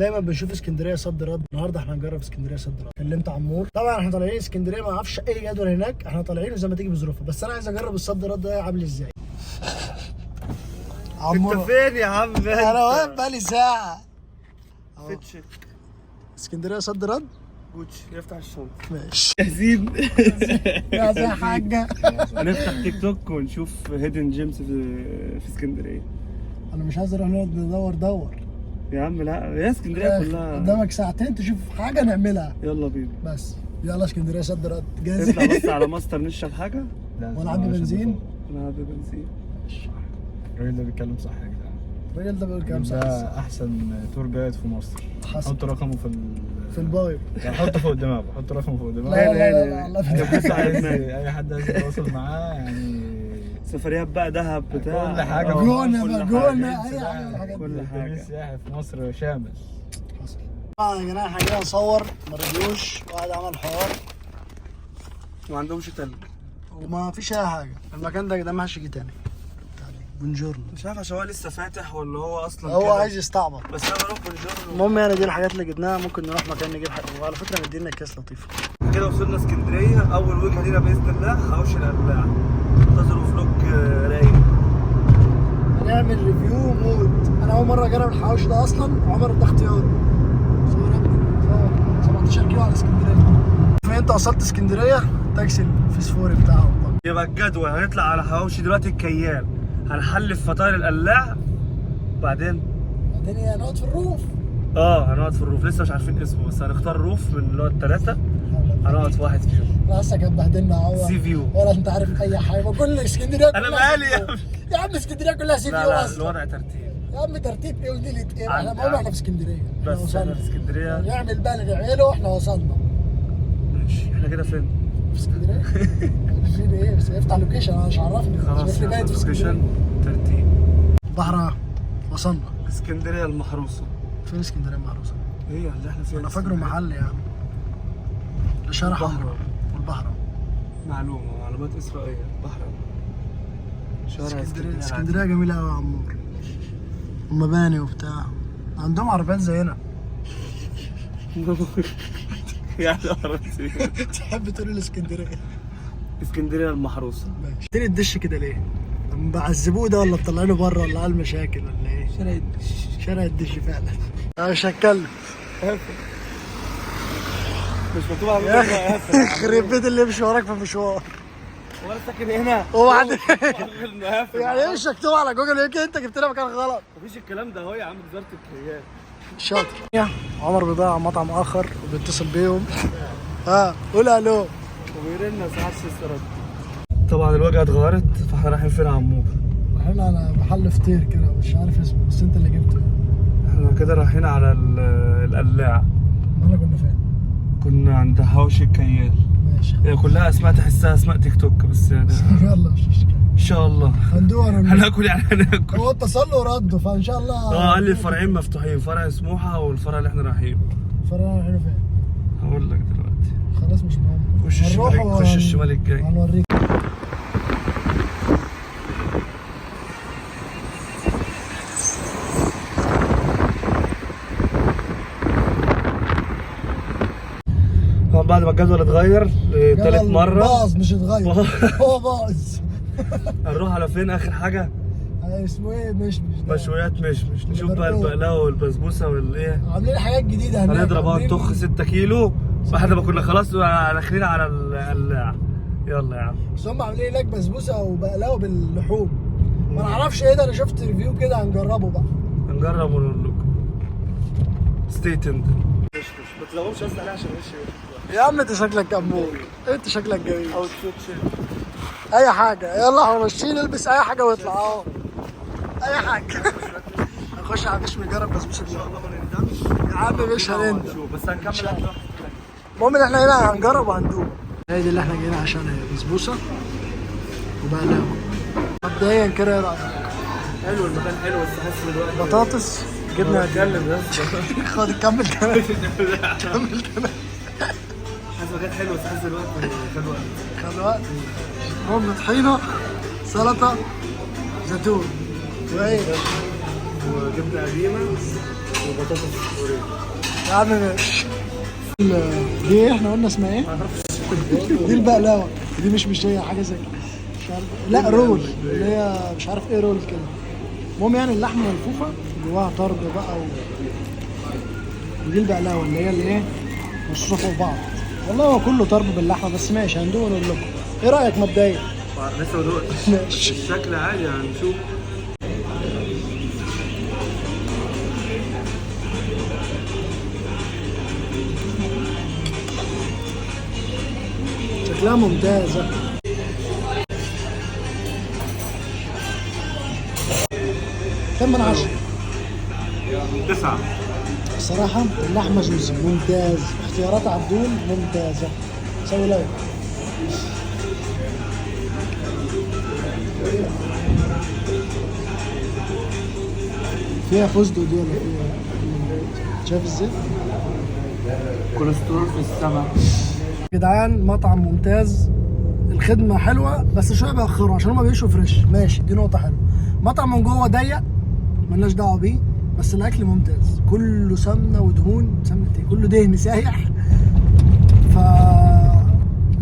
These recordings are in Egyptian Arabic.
دايما بنشوف اسكندرية صد رد، النهارده احنا هنجرب اسكندرية صد رد. كلمت عمور، طبعا احنا طالعين اسكندرية ما اعرفش اي جدول هناك، احنا طالعين وزي ما تيجي بظروفها، بس انا عايز اجرب الصد رد ده عامل ازاي. عمور انت فين يا عم؟ انا واقف بقالي ساعة. فتشك اسكندرية صد رد. جوتشي يفتح الشنطة. ماشي جاهزين؟ يا حاجة. هنفتح تيك توك ونشوف hidden gems في اسكندرية. انا مش عايز اروح نقعد ندور دور يا عم لا، يا اسكندرية كلها قدامك ساعتين تشوف حاجة نعملها. يلا بينا. بس يلا اسكندرية صد رد. نطلع جاهزين؟ بس على ماستر نشرب حاجة. وانا عندي بنزين. انا عندي بنزين. الراجل ده بيتكلم صح يا جدعان. الراجل ده بيقول كلام صح. ده احسن tour guide في مصر. حصل. حط رقمه في في ال bio. يعني حطه فوق دماغه، حط رقمه فوق دماغه. لا لا لا لا لا. بص على دماغي. اي حد عايز يتواصل معاه يعني سفريات بقى، دهب بتاع كل حاجة. جونة كل بقى، حاجة. جونة، اي حاجة من الحاجات دي. كل حاجة. السياحي في مصر شامل. حصل. طبعا يا جماعة احنا جينا نصور ما رضيوش، واحد عمل حوار ما عندهمش تلج. وما فيش اي حاجة. المكان ده يا جدعان ما حدش يجي تاني. تعالي buongiorno. مش عارف عشان هو لسه فاتح ولا هو اصلا هو كده. عايز يستعبط. بس انا بروح buongiorno. المهم يعني دي الحاجات اللي جبناها، ممكن نروح مكان نجيب حاجة. وعلى فكرة مدينا اكياس لطيفة. كده وصلنا اسكندرية، اول وجهه لينا باذن الله حوش القلاع. انتظروا vlog رايق. هنعمل review موت. انا اول مرة اجرب الحواوشي ده اصلا، عمر ده اختياره. صور يا ابني، صور. 17 كيلو على اسكندرية. فين انت وصلت اسكندرية؟ تاكسي الفسفوري بتاعهم. يبقى الجدول هنطلع على حواوشي دلوقتي الكيال، هنحلف فطاير القلاع، بعدين بعدين نقعد في ال roof. هنقعد في ال roof، لسه مش عارفين اسمه بس هنختار roof من اللي هو الثلاثة، هنقعد في واحد فيهم. راسك هتبهدلنا يا عمر. sea view. ولا انت عارف اي حاجة، ما كل اسكندرية انا كلها مالي sea يا view. عم. يا عم اسكندرية كلها sea لا view لا اصلا. الوضع ترتيب. يا عم ترتيب ايه ونيلة ايه؟ احنا عندي- المهم احنا في اسكندرية. احنا بس احنا وصلنا. في اسكندرية. نعمل بقى اللي نعمله، احنا وصلنا. ماشي احنا كده فين؟ في اسكندرية؟ فين ايه؟ بس افتح location، انا مش عرفني. خلاص شايفني بايت في اسكندرية. location ترتيب. بحر وصلنا. اسكندرية المحروسة. فين اسكندرية المحروسة؟ ايه اللي احنا فيها؟ انا فاكره محل يا عم. ده شارع البحر. حمراء والبحر. معلومة، معلومات اسرائيلية. بحر شارع اسكندرية اسكندرية. اسكندرية جميلة قوي يا عمور، ومباني وبتاع، عندهم عربيات زينا. يعني عربيات. تحب تقول الاسكندرية؟ اسكندرية المحروسة. ماشي. تاني الدش كده ليه؟ بعذبوه ده ولا مطلعينه بره ولا عامل مشاكل ولا ايه؟ شارع الدش. شارع الدش فعلا. انا مش هتكلم. مش مكتوب على يا اخي يخرب بيت اللي يمشي وراك في مشوار. وانا ساكن هنا. وبعدين قافل. يعني ايه مش مكتوب على جوجل؟ يمكن انت جبت لنا مكان غلط. مفيش الكلام ده اهو يا عم، وزارة الكيان. شاطر. عمر بيضيع مطعم اخر وبيتصل بيهم. قول الو. وبيرن ساعات السرد. طبعا الواجهة اتغيرت، فاحنا رايحين فين يا عمور؟ رايحين على محل فطير كده مش عارف اسمه، بس انت اللي جبته. احنا كده رايحين على القلاع. احنا كنا فين؟ كنا عند حوش الكيال. ماشي. هي كلها اسماء تحسها اسماء تيك توك بس يعني. يلا مش مشكلة. ان شاء الله هندور. هناكل يعني هناكل. هو اتصل له ورده، فان شاء الله. قال لي الفرعين مفتوحين، فرع سموحه والفرع اللي احنا رايحينه. فرع رايحينه فين؟ هقول لك دلوقتي. خلاص مش مهم. خش هنروح الشمال، خش الشمال الجاي. هنوريك. طبعا بعد ما الجدول اتغير لتالت مرة. باظ مش اتغير. هو باظ. هنروح على فين اخر حاجة؟ اسمه ايه؟ مشمش ده. مشويات مشمش. نشوف بقى البرقوق. البقلاوه والبسبوسه والايه. عاملين حاجات جديدة هناك. هنضرب اهو عاملين- نطخ 6 كيلو بعد ما كنا خلاص داخلين على القلاع. يلا يا عم. بس هم عاملين هناك بسبوسه وبقلاوه باللحوم. ما نعرفش ايه ده، انا شفت review كده، هنجربه بقى. هنجرب ونقول لكم. stay tuned. ما تلغوش بس عليه عشان وشي. يا عم انت شكلك امور، انت شكلك جميل. outfit check. اي حاجة، يلا احنا ماشيين، البس اي حاجة واطلع اهو. اي حاجة. هنخش على مش نجرب بسبوسه ان شاء الله ما نندمش يا عم، مش هنندم. بس هنكمل اكل. المهم ان احنا هنا هنجرب وهندوق. هي دي اللي احنا جايين عشانها، بسبوسه وبقلاوه. مبدئيا كده ايه رايك؟ حلو المكان حلو، بس حاسس بالوقت. بطاطس جبنه. اتكلم بس. خد كمل كلام، كمل كلام. حاسس المكان حلو بس حاسس الوقت خد وقت. خد وقت. المهم طحينه، سلطة، زيتون، وايه؟ وجبنه قديمة وبطاطس بوريه. يا عم ماشي. دي ايه احنا قلنا اسمها ايه؟ دي البقلاوه، دي مش مشيه حاجة زي كده، مش عارف، لا roll اللي هي مش عارف ايه roll كده. المهم يعني اللحمة ملفوفه جواها طرب بقى ودي البقلاوه اللي هي اللي ايه مرصوصه فوق بعض. والله هو كله طرب باللحمه بس ماشي، هندوق ونقول لكم. ايه رايك مبدئيا؟ لسه ما دقتش. ماشي. الشكل عادي هنشوف. شكلها ممتازة. كم من 10؟ 9. الصراحة اللحمة juicy ممتاز، اختيارات عبدول ممتازة. سوي like. فيها فستق دي ولا فيها؟ شايف الزيت؟ كوليسترول في السماء. جدعان مطعم ممتاز، الخدمة حلوة بس شوية بيأخروا عشان هما بيشوا fresh، ماشي دي نقطة حلوة. مطعم من جوه ضيق ملناش دعوة بيه، بس الأكل ممتاز، كله سمنة ودهون، سمنة ايه؟ كله دهن سايح. ف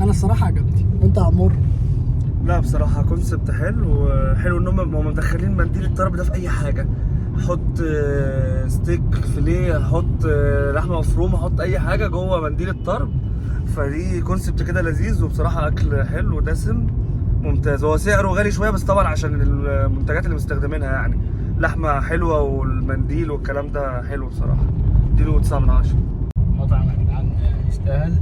أنا الصراحة عجبني. وأنت يا عمور؟ لا بصراحة concept حلو، حلو ان هم مدخلين منديل الطرب ده في اي حاجة. حط ستيك فيليه، حط لحمة مفرومة، حط اي حاجة جوه منديل الطرب. فدي concept كده لذيذ، وبصراحة اكل حلو ودسم ممتاز. هو سعره غالي شوية بس طبعا عشان المنتجات اللي مستخدمينها، يعني لحمة حلوة والمنديل والكلام ده حلو بصراحة. اديله 9 من 10. مطعم يا جدعان يستاهل،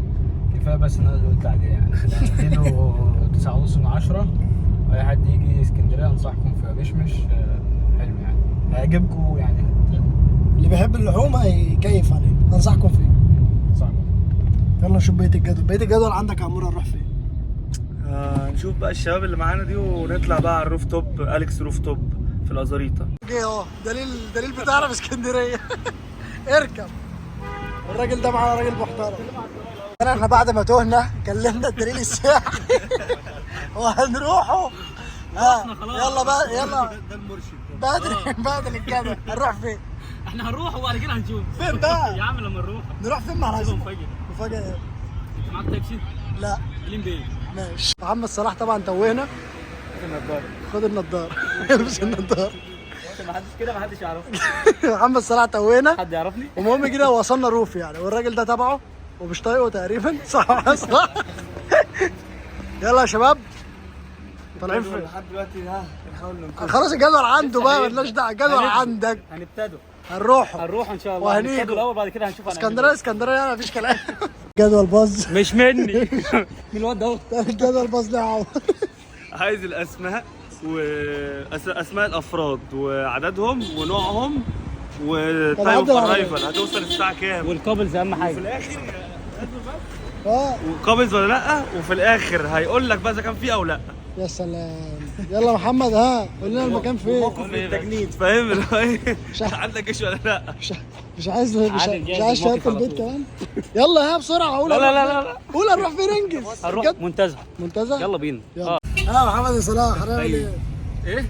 كفاية بس ان انا اللي قلت عليه يعني. اديله 9.5 من 10. اي حد يجي اسكندرية انصحكم في مشمش، حلو يعني، هيعجبكم يعني. اللي بيحب اللحوم هيكيف عليه، أنصحكم فيه. انصحكم. يلا نشوف بقية الجدول. بقية الجدول عندك يا عمور هنروح فين؟ نشوف بقى الشباب اللي معانا دي ونطلع بقى على ال rooftop، اليكس rooftop في الازاريطه. جه اهو دليل بتاعنا في اسكندرية. اركب. الراجل ده معانا راجل محترم. احنا بعد ما تهنا كلمنا الدليل السياحي وهنروحوا. يلا بقى، يلا ده المرشد. بدري بدري الجدول. هنروح فين؟ احنا هنروح وبعد كده هنشوف فين بقى؟ يا عم لما نروح نروح فين مع العزيمة؟ مفاجأة. مفاجأة ايه؟ انت معاك تاكسي؟ لا جليم بيه. ماشي. محمد صلاح طبعا توهنا. خد النضارة. البس النضارة. ما حدش كده، ما حدش يعرفني. محمد صلاح توهنا. حد يعرفني؟ ومهم جينا وصلنا roof يعني، والراجل ده تبعه ومش طايقة تقريبا. صح صح. يلا يا شباب طالعين فين؟ لحد دلوقتي ها بنحاول ننقذ. خلاص الجدول عنده بقى، مالناش دعوه، الجدول عندك. هنبتدوا، هنروحوا هنروح ان شاء الله. وهنيجوا. هنبتدوا الاول بعد كده هنشوف هنعمل اسكندرية اسكندرية يعني مفيش كلام. جدول باظ. مش مني، من الواد ده. الجدول باظ ليه يا عمر؟ عايز الاسماء واسماء الافراد وعددهم ونوعهم و time of عدل على arrival، هتوصل الساعة كام وال couples اهم وفي حاجة. الاخر اه و couples ولا لا، وفي الاخر هيقول لك بقى اذا كان في او لا. يا سلام. يلا محمد ها قول لنا المكان فين. موقف التجنيد فاهم اللي هو ايه، عندك جيش ولا لا. مش عايز مش عادل جاهز مش عايز شهادة الموقف على البيت طول. كمان. يلا ها بسرعة قول. لا لا لا لا. قول هنروح فين انجز. هنروح بجد؟ منتزه. منتزه. يلا بينا. يلا. اه محمد صلاح هنعمل ايه؟ ايه؟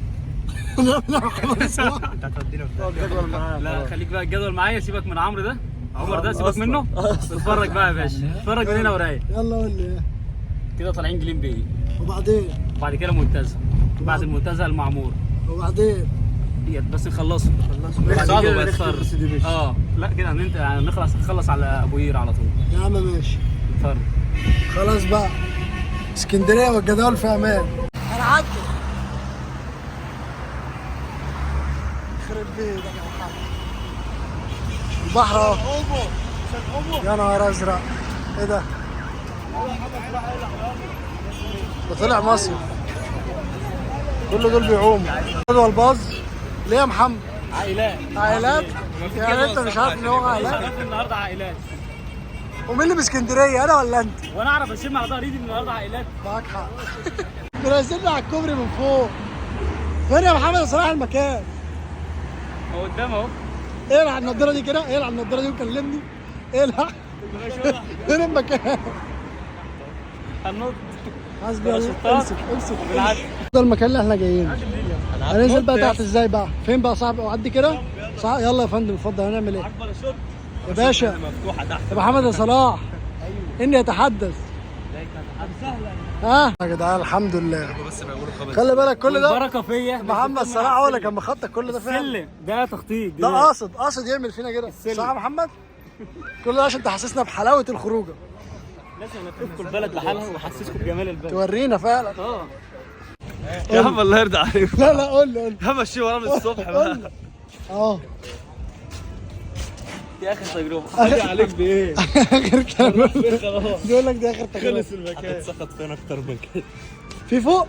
هنعمل إيه محمد صلاح؟ انت هتودينا في لا خليك بقى الجدول معايا، سيبك من عمرو ده، عمر ده سيبك منه. اتفرج بقى يا باشا، اتفرج من هنا ورايق. يلا قول لي إيه؟ كده طالعين جليم بيه، وبعدين وبعد كده منتزه، بعد المنتزه المعمور. وبعدين ديت بس نخلصه. بعد كده نتفرج. لا كده هنخلص نخلص على ابو قير على طول. يا عم ماشي نتفرج. خلاص بقى اسكندرية والجدول في امان. هنعدي. يخرب بيتك يا محمد. البحر اهو. يا نهار ازرق. ايه ده؟ ده طلع مصيف. كل دول بيعوموا. جدول باظ ليه يا محمد؟ عائلات. عائلات؟ يعني انت مش عارف ان هو عائلات؟ النهارده عائلات. ومين اللي باسكندريه انا ولا انت؟ وانا اعرف اشم على ظهر ايدي النهارده عائلات. معاك حق. منزلنا على الكوبري من فوق. فين يا محمد صلاح المكان؟ هو قدام اهو. اقلع النضارة دي كده، اقلع النضارة دي وكلمني. اقلع. فين المكان؟ هننط. حسبي الله. امسك امسك. بالعافية. ده المكان اللي احنا جايينه. هننزل بقى تحت ازاي بقى؟ فين بقى يا صاحبي؟ وعدي كده. صح. يلا يا فندم اتفضل. هنعمل ايه؟ يا باشا يا محمد يا صلاح. ايوه اني اتحدث. ها يا جدعان الحمد لله. خلي بالك كل ده بركة فيا. محمد صلاح هو اللي كان مخطط كل ده فعلا. السلم ده تخطيط ده قاصد يعمل فينا كده صح يا محمد؟ كل ده عشان تحسسنا بحلاوه الخروجه. لازم الففكم البلد لحالها واحسسكم بجمال البلد. تورينا فعلا. يا عم الله يرضى عليك. لا لا قول لي قول لي. همشي وراه من الصبح بقى. اه دي اخر تجربه. عليك بايه؟ اخر كلام بيقول لك دي اخر تجربه. خلص المكان. هتتسخط فين اكتر من كده؟ في فوق.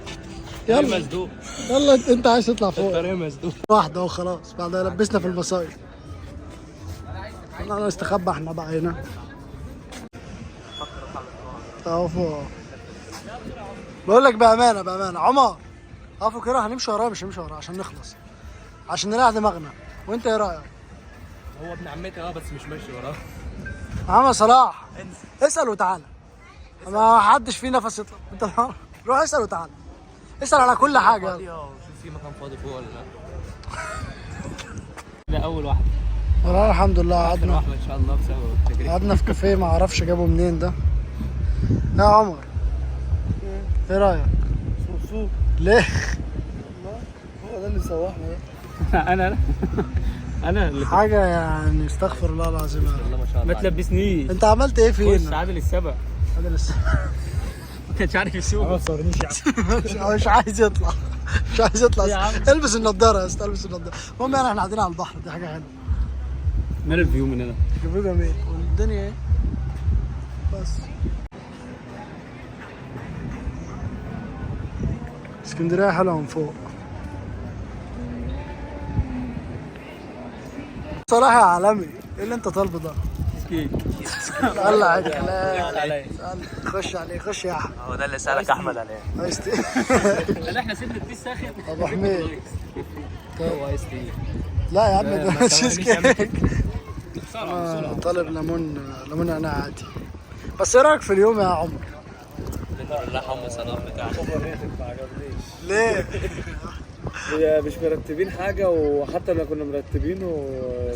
يلا مسدود. يلا انت عايز تطلع فوق. الطريق مسدود. واحدة اهو خلاص. بعد لبسنا في المصايف. طلعنا نستخبى احنا بقى هنا. اهو فوق. بقول لك بامانه بامانه عمر اقفوا كده، هنمشي وراه مش هنمشي وراه عشان نخلص، عشان نريح دماغنا. وانت ايه رايك؟ هو ابن عمتي بس مش ماشي وراه. عم صلاح اسال وتعالى، ما حدش فيه نفس يطلع. انت روح اسال وتعالى، اسال على كل حاجة. يلا شوف في مكان فاضي فوق ولا لا. ده اول واحدة. والله الحمد لله قعدنا واحدة ان شاء الله بسبب التجربة. قعدنا في كافيه ما اعرفش جابه منين ده. يا عمر ايه رايك؟ مبسوط. ليه؟ هو ده اللي سوحنا ده. انا اللي حاجة يعني استغفر الله العظيم يا رب. ما شاء ما تلبسنيش. انت عملت ايه خش فينا؟ عادل السبق هذا لسه ما كانش عارف يسوق. ما تصورنيش يا عم. مش عايز يطلع، مش عايز يطلع. البس النضارة يا اسطى، البس النضارة. المهم يعني احنا قاعدين على البحر، دي حاجة حلوة. مال ال view من هنا؟ view جميل والدنيا ايه بس. اسكندرية حلوة من فوق صراحة. يا عالمي ايه اللي انت طالبه ده؟ كيك. قلع الكلام. خش عليه، خش يا احمد. هو ده اللي سالك احمد عليه. ice tea. لا احنا سيبنا التيس ساخن. ابو حميد. هو ice tea. لا يا عم ده تشيز كيك. طالب ليمون، ليمون انا عادي. بس ايه رايك في اليوم يا عمر؟ اللحم صلاح بتاعنا. ليه؟ هي مش مرتبين حاجة، وحتى لو كنا مرتبينه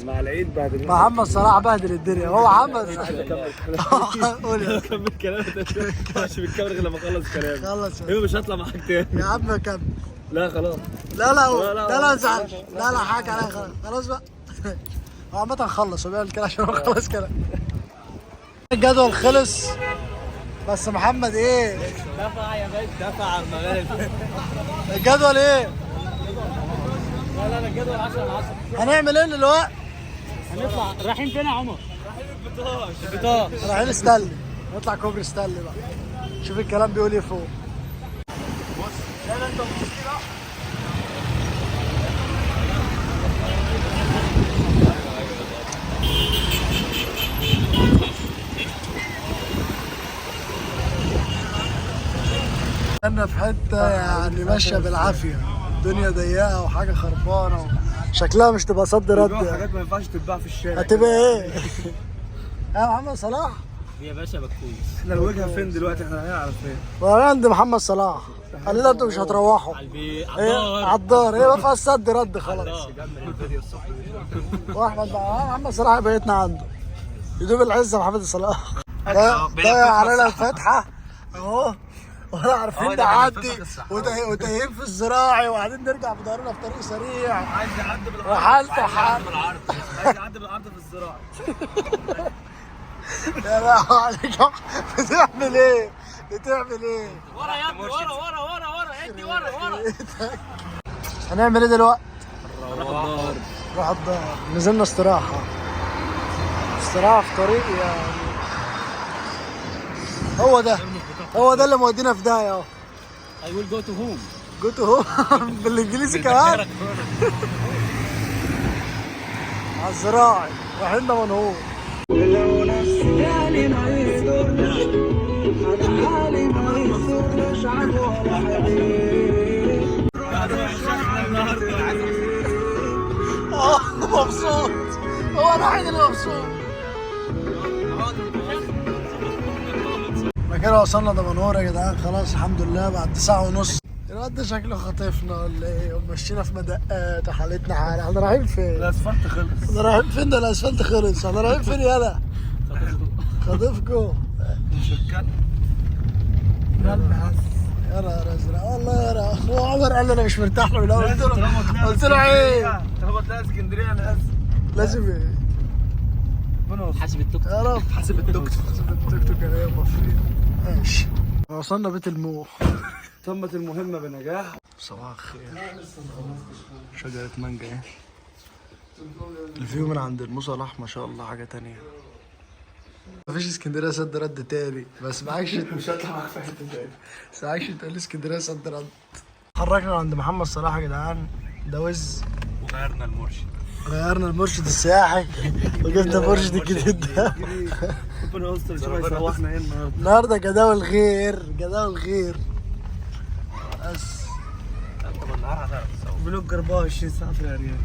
مع العيد بعد محمد صلاح بهدل الدنيا. هو محمد قول يا كمل كلامك. ماشي بالكاميرا غير لما اخلص كلامي. خلص ايوه مش هطلع معاك تاني يا عم كمل. لا خلاص. لا لا لا لا ازعل. لا لا حاجة عليا خلاص خلاص بقى. هو عامة خلص، هو بيعمل كده عشان هو خلص كلام. الجدول خلص بس محمد ايه؟ دفع يا باشا، دفع على المغارب. الجدول ايه؟ لا لا الجدول 10 على 10. هنعمل ايه دلوقتي؟ هنطلع رايحين فين يا عمر؟ رايحين البطاش. رايحين ستانلي، نطلع كوبري ستانلي بقى. شوف الكلام بيقول ايه فوق. انا في حتة يعني ماشية بالعافية، الدنيا ضيقه وحاجه خربانة شكلها مش تبقى صد رد يعني. حاجات ما ينفعش تتباع في الشارع. هتبقى ايه؟ يا محمد صلاح يا باشا بكوز. احنا الوجهة فين دلوقتي؟ احنا رايحين على فين؟ وانا عند محمد صلاح قال لنا انتوا مش هتروحوا على البيت، على ايه الدار. على الدار. ايه ما فيهاش صد رد خلاص. واحمد بقى محمد صلاح بيتنا عنده يدوب العزة محمد صلاح. ضيع علينا الفاتحة اهو، ولا عارفين نعدي وتايهين في الزراعي، وبعدين نرجع بضهرنا في طريق سريع. عايز يعدي بالعرض. وحالته حال. عايز يعدي بالعرض في الزراعي. يا لهوي عليك، بتعمل ايه؟ بتعمل ايه؟ ورا يا ابني، ورا ورا ورا ورا، ادي ورا ورا. هنعمل ايه دلوقتي؟ نروح الدار. نزلنا استراحة، استراحة في طريق يعني. هو ده، هو ده اللي مودينا في داهية اهو. I will go to home. go to home بالانجليزي كمان. على الزراعي رايحين دمنهور. مبسوط، هو الوحيد اللي مبسوط. احنا كده وصلنا دمنهور يا جدعان خلاص الحمد لله بعد 9:30. ايه الواد ده شكله خاطفنا ولا ايه؟ ومشينا في مدقات وحالتنا حالة. احنا رايحين فين؟ الاسفلت خلص. احنا رايحين فين؟ ده الاسفلت خلص. احنا رايحين فين يالا؟ خاطفكم. شكال. يا نهار ازرق والله يا نهار. هو عمر قال لي انا مش مرتاح له من الاول، قلت له عيب. طالما طلعت اسكندرية لازم لازم ايه؟ حاسب التوك يا رب حاسب التوك توك. حاسب التوك توك انا المفروض. ماشي، وصلنا بيت المو. تمت المهمة بنجاح. صباح الخير. شجرة مانجا ايه. ال view من عند المصطلح ما شاء الله حاجة تانية. مفيش اسكندرية صد رد تاني، بس معكش. مش هطلع معاك في حتة تاني. بس معكش تقول لي اسكندرية صد رد. اتحركنا عند محمد صلاح يا جدعان، ده وز. وغيرنا المرشد. غيرنا المرشد السياحي وجبنا المرشد الجديد ده. ربنا يستر، شوف هيسوحنا ايه النهارده. النهارده جداول غير، جداول غير. بس انت بالنهار هتعرف تصور. vlog 24 ساعة في العريان.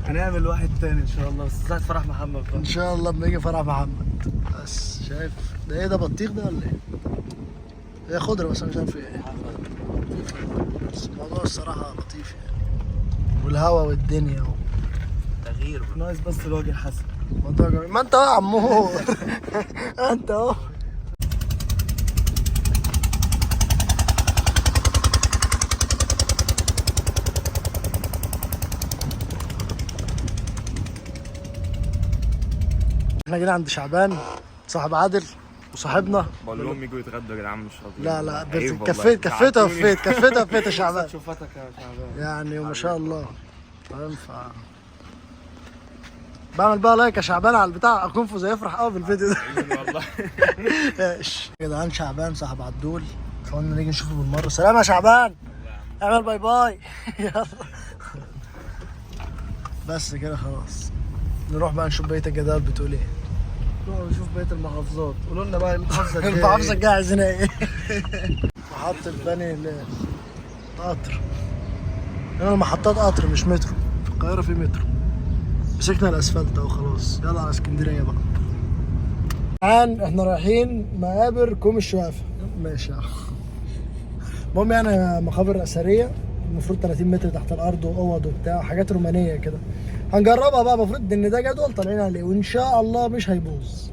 هنعمل واحد تاني ان شاء الله، بس ساعة فرح محمد بقى. ان شاء الله اما يجي فرح محمد. بس شايف ده ايه؟ ده بطيخ ده ولا ايه؟ هي خضرة بس انا مش عارف ايه. بس الموضوع الصراحة لطيف يعني، والهوا والدنيا تغيير. ناقص بس الوجه الحسن. الموضوع جميل. ما انت اهو يا عمور. انت اهو. احنا جينا عند شعبان صاحب عادل وصاحبنا. بقول لهم يجوا يتغدوا يا جدعان، مش راضيين. لا لا، عيب والله. كفيت كفيت تعبتوني. وفيت، كفيت وفيت يا شعبان. شوفتك يا شعبان. يعني وما شاء الله. تمام، ف بعمل بقى like يا شعبان على البتاع، اكون يفرح قوي بالفيديو ده. والله. ماشي يا جدعان، شعبان صاحب عدول، قلنا نيجي نشوفه بالمرة. سلام يا شعبان، اعمل bye bye. يلا بس كده خلاص، نروح بقى نشوف بقية الجداول بتقول ايه. نروح نشوف بقية المحافظات، قولوا لنا بقى المحافظة الجاية. المحافظة الجاية عايزين ايه؟ محطة بني هلال قطر. هنا المحطات قطر مش مترو، في القاهرة في مترو. مسكنا الاسفلت اهو خلاص، يلا على اسكندرية بقى. الآن احنا رايحين مقابر كوم الشوافة. ماشي يا عم. المهم يعني مقابر أثرية، المفروض 30 متر تحت الأرض وأوض وبتاع حاجات رومانية كده. هنجربها بقى، المفروض إن ده جدول طالعين عليه وإن شاء الله مش هيبوظ.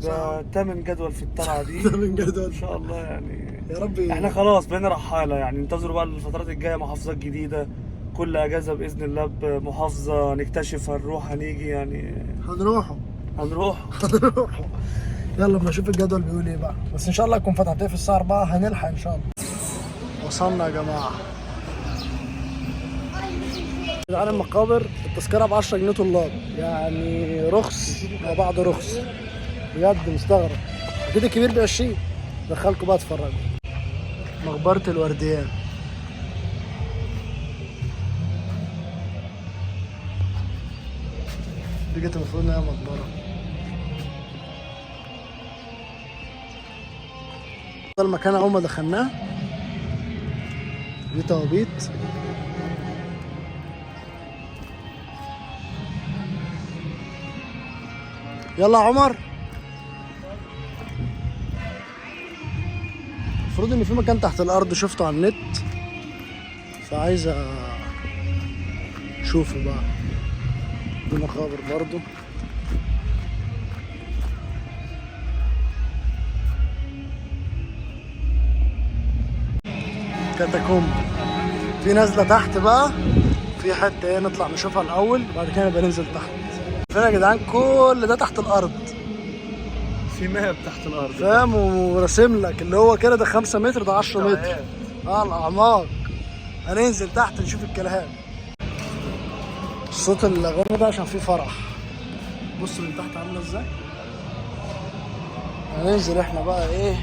ده تامن جدول في الطلعة دي. تامن جدول. ان شاء الله يعني. يا رب. احنا خلاص بقينا رحالة يعني، انتظروا بقى الفترات الجاية محافظات جديدة، كل اجازة باذن الله بمحافظة نكتشف، هنروح هنيجي يعني. هنروحوا. هنروح. هنروحوا. يلا اما نشوف الجدول بيقول ايه بقى، بس ان شاء الله يكون فتح في الساعة 4 هنلحق ان شاء الله. وصلنا يا جماعة. جدعان المقابر التذكرة ب 10 جنيه طلاب، يعني رخص وبعد رخص بجد مستغرب. اكيد الكبير ب 20. دخلكم بقى اتفرجوا. مقبرة الورديان. دي كانت المفروض انها مقبرة. ده المكان اول ما دخلناه دي توابيت. يلا يا عمر. المفروض ان في مكان تحت الارض شفته على النت، فعايز اشوفه بقى. دي مقابر برضو. catacomb. في نازله تحت بقى، في حتة ايه نطلع نشوفها الاول بعد كده نبقى ننزل تحت. فين يا جدعان؟ كل ده تحت الارض، في map تحت الارض فاهم؟ وراسم لك اللي هو كده، ده 5 متر، ده 10 متر. الاعماق. هننزل تحت نشوف الكلام. صوت الاغاني ده عشان فيه فرح. بص من تحت عامله ازاي. هننزل احنا بقى ايه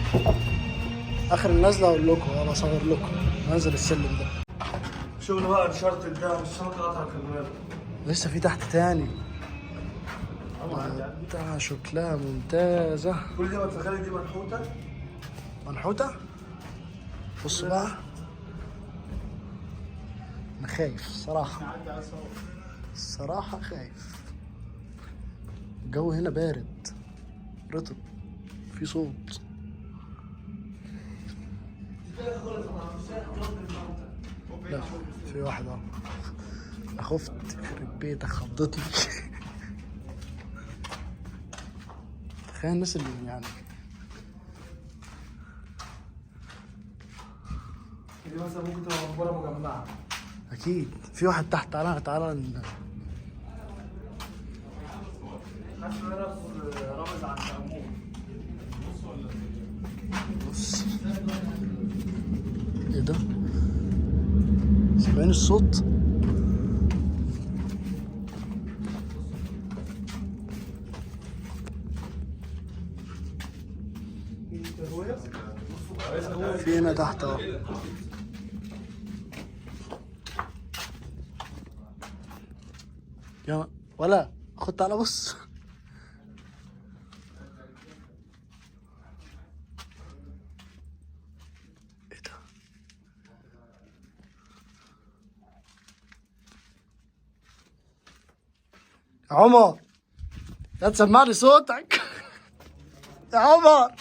اخر النزله، اقول لكم انا اصور لكم ننزل السلم ده. شغل بقى انشارتد ده، الشبكة قطعت في الماب. لسه في تحت تاني. بتاع شكلها ممتازة. كل دي متخيل دي منحوته. منحوتة. بص بقى، انا خايف الصراحة، الصراحة خايف. الجو هنا بارد رطب، في صوت. لا في واحد اهو. انا خفت يخرب بيتك، خضتني. تخيل الناس اللي يعني دي مثلا ممكن تبقى مقبره مجمعة. اكيد في واحد تحت. تعالى تعالى حاسس ان انا في رامز عند امون. بص ايه ده؟ سامعين الصوت؟ في هنا تحت اهو. يا ولا خد، تعالى بص. ايه ده؟ يا عمر لا تسمعني صوتك. يا عمر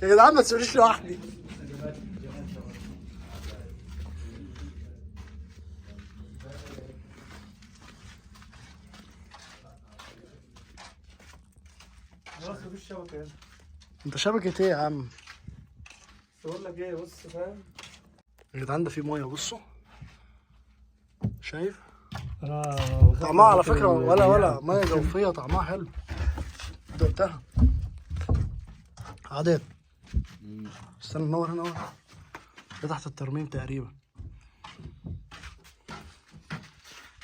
يا جدعان ما تسيبونيش لوحدي. خلاص مفيش شبكة هنا. انت شبكة ايه يا عم؟ بس بقول لك ايه، بص فاهم يا جدعان ده في مية، بصوا شايف؟ انا طعمها على فكرة ولا مية جوفية، طعمها حلو. دقتها عادات. استنى نور هنا، نور ده تحت الترميم تقريبا.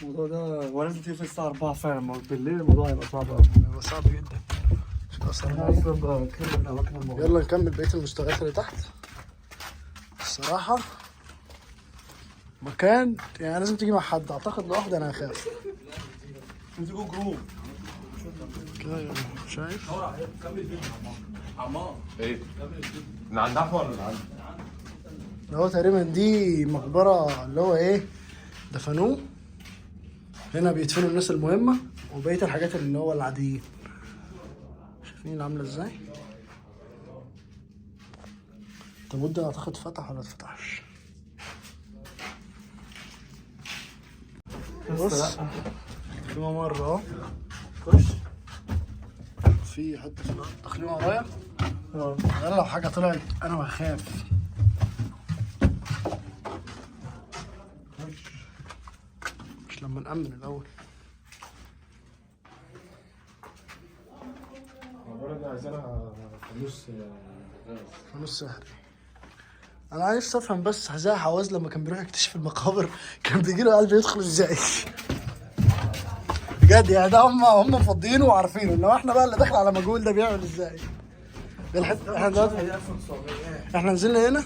الموضوع ده هو لازم تقفل الساعة 4 فعلا، ما هو بالليل الموضوع هيبقى صعب قوي. هيبقى صعب جدا. أصلاً انا اصلا بتكلم من اماكن الموضوع. يلا نكمل بقية المستويات اللي تحت. الصراحة مكان يعني لازم تيجي مع حد، اعتقد لوحدي انا هخاف. تيجوا group. كده يلا، شايف؟ ايه؟ من عند احمد ولا من عند؟ اللي هو تقريبا دي مقبرة اللي هو ايه دفنوه هنا، بيدفنوا الناس المهمة وبقية الحاجات اللي هو العاديين. شايفين عاملة ازاي؟ التابوت ده اعتقد فتح ولا اتفتحش؟ بص في ممر اهو، خش. في حتة في الارض داخلين ورايا. اه انا لو حاجة طلعت انا بخاف. مش لما نأمن الأول. المقبرة دي عايزينها فانوس غاز. فانوس سحري. أنا عايز أفهم بس حزام حواز لما كان بيروح يكتشف المقابر كان بيجي له قلب يدخل إزاي؟ بجد يعني ده هم مفضيينه وعارفينه، إنما إحنا بقى اللي داخل على مجهول ده بيعمل إزاي؟ ده الحتة إحنا دلوقتي إحنا نزلنا هنا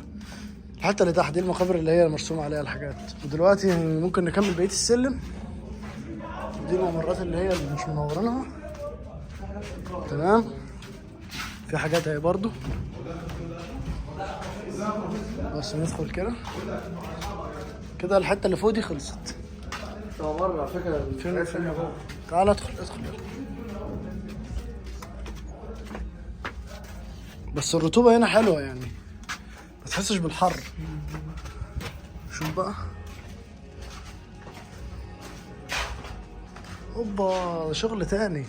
الحتة اللي تحت دي المقابر اللي هي مرسوم عليها الحاجات، ودلوقتي ممكن نكمل بقية السلم. دي الممرات اللي هي اللي مش منورينها. تمام، في حاجات اهي برضو، بس ندخل كده كده. الحتة اللي فوق دي خلصت. طب مرة على فكرة فين فين؟ تعال ادخل ادخل يلا. بس الرطوبة هنا حلوة يعني، ما تحسش بالحر. شوف بقى، اوبا ده شغل تاني.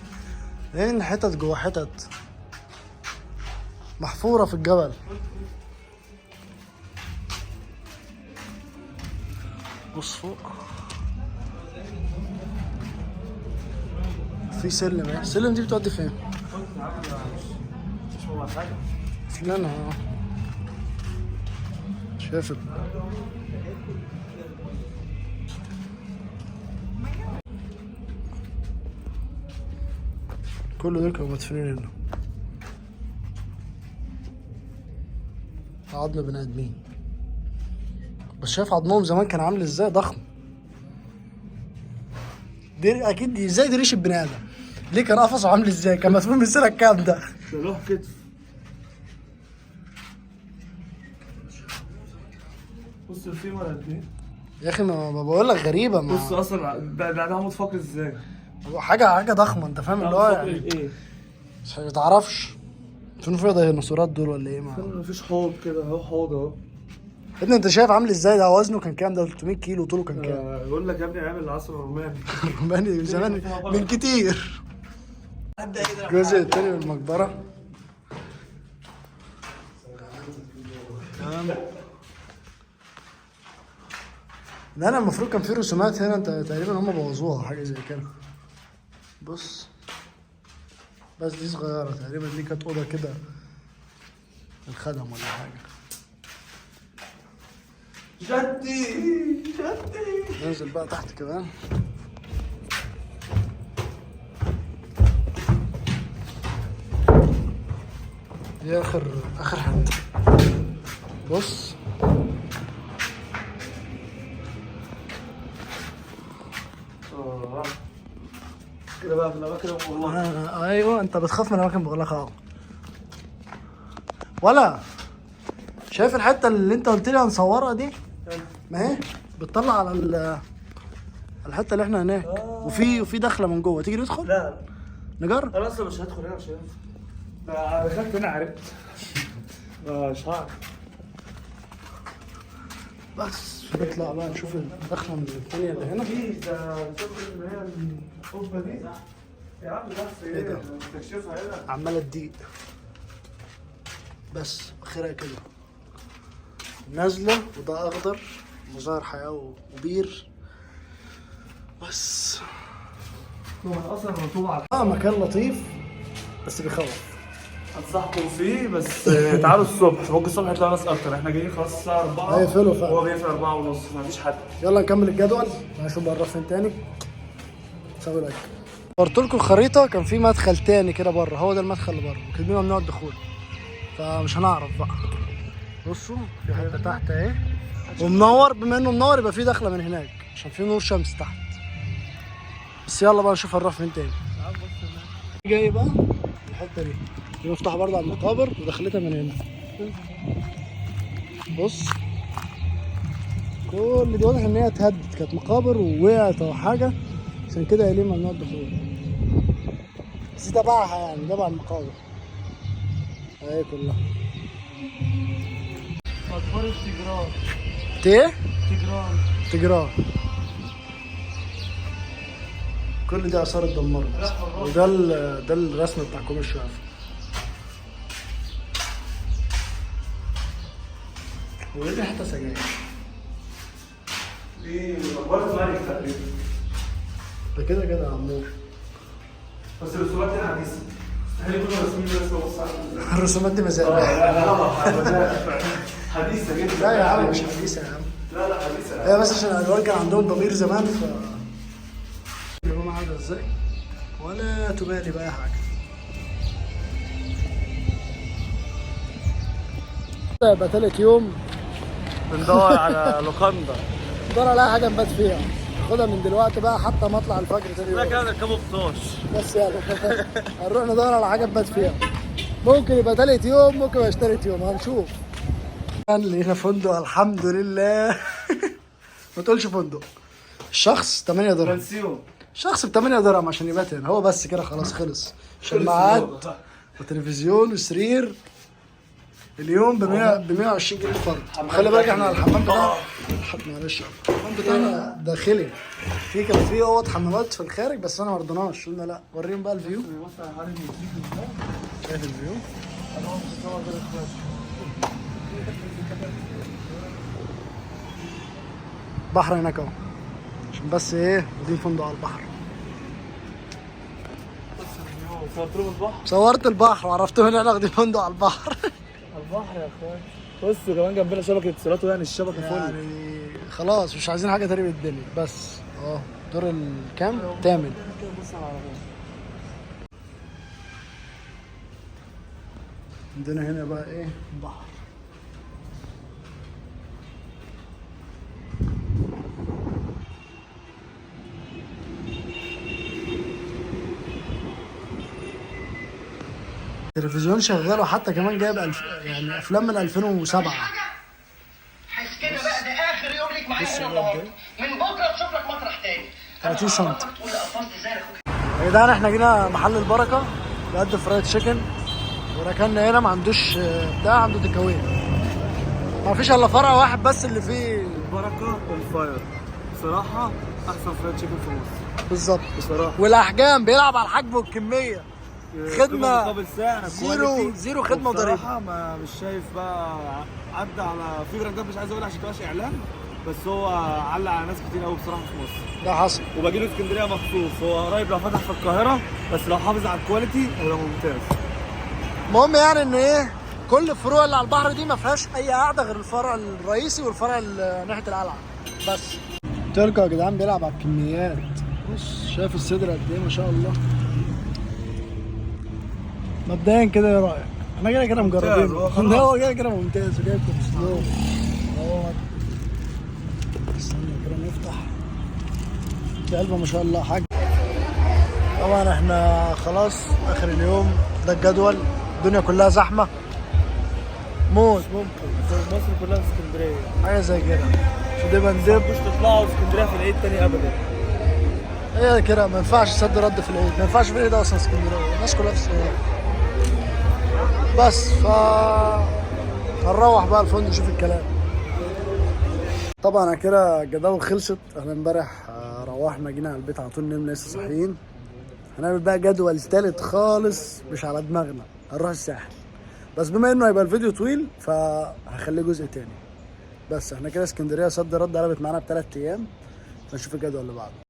لان حتت جوا حتت محفورة في الجبل. بص فوق في سلم اهي. السلم دي بتودي فين؟ مش هو حاجة. لا انا شايف كل دول كانوا مدفونين هنا. عظم بني ادمين، بس شايف عظمهم زمان كان عامل ازاي؟ ضخم. دي اكيد دي ازاي دي ريش البني ادم؟ ليه كان قفصه عامل ازاي؟ كان مدفون من سنة كام ده؟ ده له كتف. بص الفيمر قد ايه؟ يا اخي ما بقول لك غريبة، ما بص اصلا ده عمود فقري ازاي؟ حاجة ضخمة، انت فاهم اللي هو عمود يعني فقري ايه؟ مش ما تعرفش فين في ديناصورات دول ولا ايه؟ ما مفيش حوض كده اهو، حوض اهو. يا ابني انت شايف عامل ازاي ده؟ وزنه كان كام ده؟ 300 كيلو، طوله كان كام؟ يقول لك يا ابني عامل العصر الروماني. الروماني من زمان من كتير. الجزء التاني من المقبرة. تمام. ده انا المفروض كان في رسومات هنا، انت تقريبا هم بوظوها حاجة زي كده. بص بس دي صغيرة تقريبا، دي كانت أوضة كده الخدم ولا حاجة. جدي جدي. ننزل بقى تحت كمان. دي اخر حتة. بص كده بقى في الاماكن المغلقة. ايوه انت بتخاف من الاماكن المغلقة اهو. ولا شايف الحتة اللي انت قلت لي هنصورها دي؟ ما هي بتطلع على الحتة اللي احنا هناك. وفي دخله من جوه، تيجي ندخل؟ لا نجرب. انا اصلا مش هدخل هنا، مش هينفع. ده دخلت هنا عرفت مش هعرف. بس نطلع بقى نشوف الدخلة من الثانية اللي هنا. مفيش، ده شوف اللي هي القبة دي يا عم، بس إيه ده؟ ايه تكشفها هنا. عماله تضيق بس اخرها كده نازله، وده اخضر مظاهر حياة وبير بس. هو اصلا رطوبة على مكان لطيف بس بيخوف. انصحكم فيه بس تعالوا الصبح، ممكن الصبح يطلع ناس اكتر. احنا جايين خلاص الساعة 4 هيقفلوا فعلا. هو بيقفل 4 ونص، مفيش حد. يلا نكمل الجدول، نشوف بقى نروح فين تاني. سوي like. صورت لكم الخريطة، كان في مدخل تاني كده بره، هو ده المدخل اللي بره، وكاتبين ممنوع الدخول، فمش هنعرف بقى. بصوا في حتة تحت اهي ومنور، بما انه منور يبقى في دخله من هناك عشان في نور شمس تحت. بس يلا بقى نشوف هنروح فين تاني. جاي بقى الحتة دي، دي مفتوحة برضه على المقابر ودخلتها من هنا. بص كل دي واضح ان هي اتهدت، كانت مقابر ووقعت او حاجة، عشان كده قايلين ممنوع الدخول. بس دي تبعها يعني، تبع المقابر اهي كلها. مقبره تجران. ايه؟ تجران. تجران. كل دي اثار اتدمرت، وده ده الرسم بتاع كوم الشعف. وايه حتة سجاير؟ دي مقبره ملك تقريبا. ده كده كده يا عمور. بس الرسومات دي حديثه، مستحيل يكونوا راسمين رسمه. بص على الرسومات دي مزاج. لا لا حديثه جدا. لا يا عم مش حديثه يا عم. لا لا حديثه. هي بس عشان الالوان كان عندهم ضمير زمان. ف يا جماعة عامله ازاي؟ ولا تبالي باي حاجة. يبقى تالت يوم بندور على لوكاندا. ندور على اي حاجة نبات فيها، خدها من دلوقتي بقى حتى ما اطلع الفجر تاني لا يوم. كده نركبه بطاش. بس يلا هنروح ندور على حاجة نبات فيها. ممكن يبقى تالت يوم، ممكن يبقى تالت يوم، هنشوف. لقينا فندق الحمد لله. ما تقولش فندق. الشخص 8 درهم. بنسيون. شخص ب 8 درهم عشان يبات هنا، هو بس كده خلاص خلص. شماعات وتلفزيون وسرير. اليوم ب 120 جنيه الفرد. خلي بالك احنا على الحمام بتاعنا، معلش الحمام بتاعنا داخلي، في كان في اوض حمامات في الخارج بس انا ما رضيناش، قلنا لا. وريهم بقى ال view. شايف ال view؟ بحر هناك اهو، عشان بس ايه واخدين فندق على البحر. صورت لهم البحر. صورت البحر وعرفتهم ان احنا واخدين فندق على البحر. البحر يا اخوان. بصوا كمان جنبنا شبكة اتصالات، يعني الشبكة فل. يعني خلاص مش عايزين حاجة تاني من الدنيا. بس دور الكام؟ تامن. عندنا هنا بقى ايه؟ بحر. التلفزيون شغال، وحتى كمان جايب يعني افلام من 2007. حس كده بقى، ده اخر يوم ليك معايا هنا النهارده، من بكره تشوف لك مطرح تاني. 30 سم. تقول لقفصت ازاي يا اخوك؟ يا جدعان احنا جينا محل البركة بيقدم fried chicken، وركننا هنا. ما عندوش بتاع، عنده take away. ما فيش الا فرع واحد بس اللي فيه بركة on fire بصراحة، احسن fried chicken في مصر بالظبط. بصراحة. والاحجام بيلعب على الحجم والكميه. خدمة مقابل سعر zero quality. zero خدمة وضريبه. بصراحة ما مش شايف بقى عدى على في براندات، مش عايز اقول عشان تبقاش اعلان، بس هو علق على ناس كتير قوي بصراحة في مصر. ده حصل. وباجي له اسكندرية مخصوص، هو قريب. لو فتح في القاهرة بس لو حافظ على ال quality هيبقى ممتاز. المهم يعني ان ايه، كل الفروع اللي على البحر دي ما فيهاش اي قعدة غير الفرع الرئيسي والفرع اللي ناحية القلعة بس. تركوا يا جدعان بيلعب على الكميات. بص شايف الصدر قد ايه ما شاء الله. مبدئيا كده ايه رايك؟ احنا كده كده مجربين. هو خلاص. هو كده كده ممتاز وجايب كولسلو اهو. استنى كده نفتح في علبة ما شاء الله حاجة. طبعا احنا خلاص اخر اليوم، ده الجدول. الدنيا كلها زحمة موت. ممكن مصر كلها في اسكندرية. حاجة زي كده مش دي ندب. مش تطلعوا اسكندرية في العيد تاني ابدا. هي كده ما ينفعش صد رد في العيد، ما ينفعش في العيد اصلا اسكندرية، الناس كلها في اسكندرية. بس ف هنروح بقى الفندق نشوف الكلام. طبعا كده الجداول خلصت. احنا امبارح روحنا جينا على البيت على طول نمنا لسه صاحيين. هنعمل بقى جدول تالت خالص مش على دماغنا، هنروح الساحل. بس بما انه هيبقى الفيديو طويل فهخليه جزء تاني. بس احنا كده اسكندرية صد رد قلبت معانا ب3 ايام. فنشوف الجدول اللي بعده.